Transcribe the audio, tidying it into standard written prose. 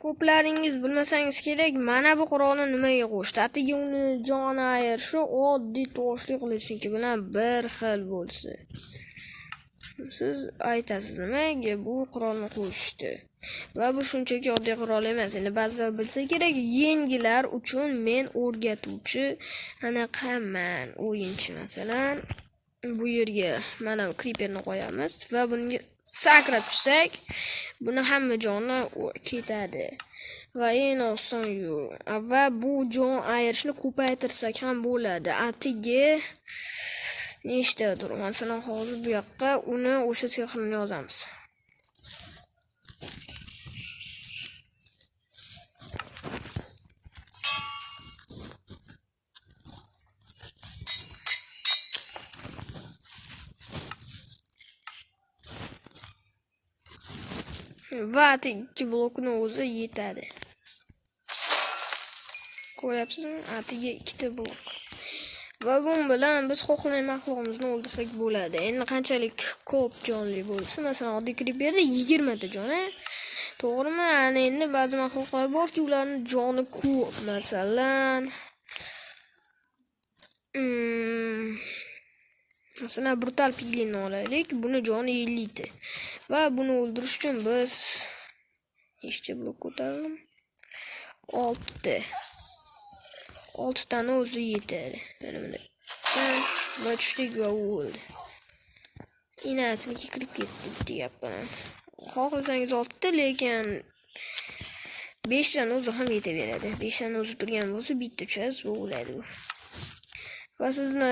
Ko'plaringiz bilmasangiz kerak, mana bu qurolni nimaga qo'shdi? Atigi uni joni ayirishi oddiy toshli qilichniki bilan bir xil bo'lsa. Siz aytasiz, nimaga bu qurolni qo'shdi? Va bu shunchaki oddiy qurol emas. Endi ba'zilar bilsa kerak, yengilar uchun men o'rgatuvchi anaqaman, o'yinchi masalan. Bu yerga mana bu creeperni qo'yamiz va bunga sakrab tushsak, buni hamma joni ketadi. Va eng oson yo'l. Va bu jon ayirishni ko'paytirsak ham bo'ladi. Atigi nechtadir? Masalan, hozir bu yoqqa uni o'sha sehrini yozamiz. Va atigi 2 blokni o'zi yetadi. Ko'ryapsizmi? Atigi 2 blok. Va bu bilan biz xohlagan maxluqimizni o'ldirsak bo'ladi. Endi qanchalik ko'p jonli bo'lsa, masalan, oddiy creeperda 20 ta jon, to'g'rimi? Ana endi ba'zi maxluqlar borki, ularning joni ko'p. Masalan, masalan, brutal piglinni olaylik. Buni joni 50 ta. Va buni o'ldirish uchun biz nechta blok ko'tardim? 6 ta. 6 tani o'zi yetadi. Mana bunday. Va tushdik va u o'ldi. Inasini kirib ketdi bitta gap bilan. Xohlasangiz 6 ta, lekin 5 tani o'zi ham yetaveradi. 5 tani o'zi turgan bo'lsa, bitta tushasiz, bu o'ladi bu. Va sizni